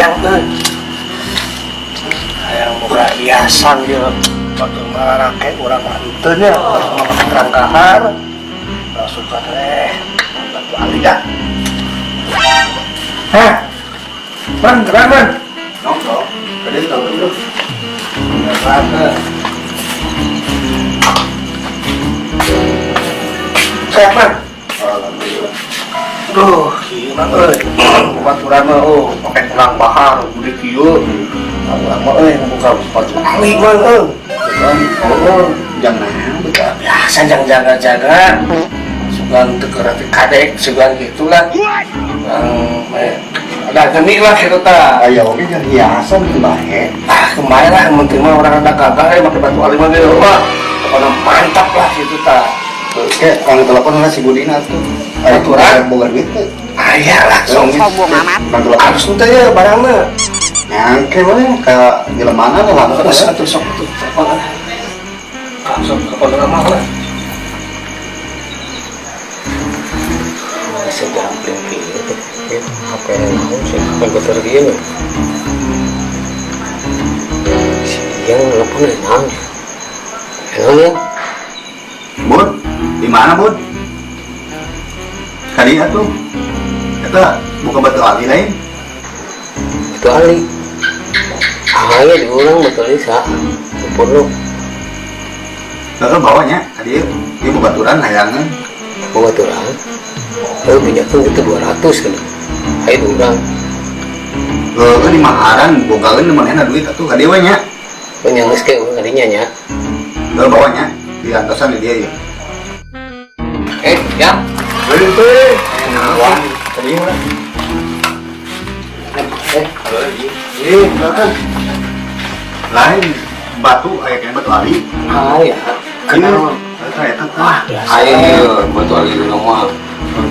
Hayang euy. Hayang boga hiasan ieu. Batur marake urang mah henteu nya, langsung mah kerangkahar. Langsung ka teh batu ali dah. Hah? Man, keren man. Nongkrong. Tadi tahu dulu. Bener. Sehat, man. Alhamdulillah. Duh, gimana euy. Baturan mah oh, pakai kurang bahar gede kieu. Urang mah euy buka batu ali mah euy. Kan, oh, jangan. Biasa jangan jaga-jaga. Sugan teu keur kadek, sugan gitulah. Ada geni lah gitu ta. Aya oge jangan hiasan gitu bae. Ah, kemarin lah, yang penting mah orang ada gagal ya pakai batu ali mah gitu. Wah, pokoknya mantap lah gitu ta. Oke, kalau telepon lah si Budina tuh. Aya Aturan. Boga duit teh. Aya lah, song. Sombong amat. Bang telepon. Harus ente ya barangnya. Nyangke we ke jelemana lah langsung. Terus atuh sok tuh telepon ah. Ah, sok telepon lama lah. Sejampling kieu teh. HP naon sih? HP bener kieu nya. Si yang nelpon naon? Naon ya? Bud, di mana Bud? Kali atuh. Eta buka batu ali lain. Batu ali. Aya di urang batu ali sa. Telepon lu. Heeh, bawanya kali ieu babaturan hayangan. Babaturan. Lalu pinjahkan gitu 200 kan. Ayo di urang. Heeh, di maharan bogaeun di manehna duit atuh ka dieu we nya. Yang geus ke urang kadinya nya. Heeh, bawanya di antosan di dia ya. Ya. Heuh, wah, tadi mah. Makan. Lain batu aya kena batu ali. Ah, ya. Kenal. Eta eta tah. Aya ieu batu ali urang mah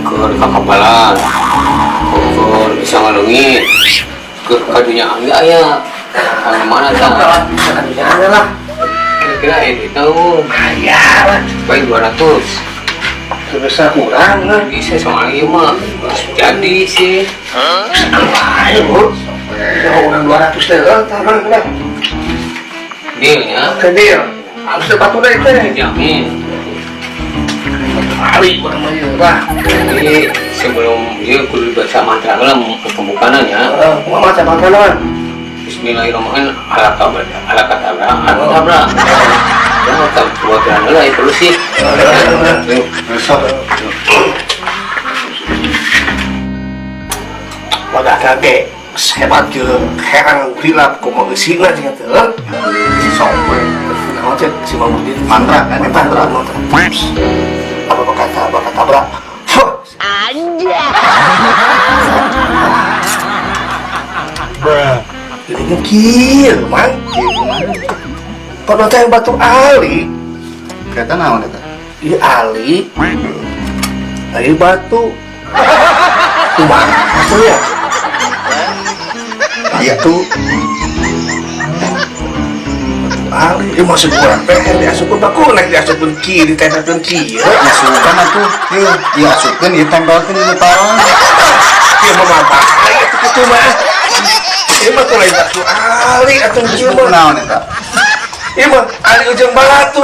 keur kakapalan. Keur bisa ngaleungit. Keur kadunya angge aya. Aya mana tah? Kadunya aya lah. Kira-kira aya duit naon? Aya lah. Baik 200. Bisa kurang lah. Bisa soal ieu mah. Jadi sih. Ayo, Bu. Bisa kurang 200 teh, tah man lah. Dealnya. Ke deal. Harus batu deh teh. Dijamin. Batu ali urang mah ieu lah. Jadi sebelum dia kudu baca mantra heula pembukaannya nya. Heeh, kumaha maca mantra man? Bismillahirrahmanirrahim. Alaka alaka tabra, alaka tabra. Ya, tak buat heula itu sih. Besok. Wadah kage hebat ke herang gila kumaha eusina jeung teh. Si sok we. Naon cek si Mang Budi? Mantra kan mantra mantra. Apa kata apa kata tabra. Anjay. Bruh. Jadinya kieu, Mang. Padahal teh batu ali. Kereta naon eta? Ieu ali. Ieu batu. Kumaha maksudnya? Iya tuh. Batu ali, ieu maksud urang teh diasupkeun baku naik diasupkeun kieu ditempelkeun kieu. Masukkan atuh. Ieu diasupkeun ieu tempelkeun di parang. Ieu mah bahaya atuh kitu mah. Ieu mah tuh lain batu ali atuh kieu mah. Naon eta? Ieu mah ali ujung batu.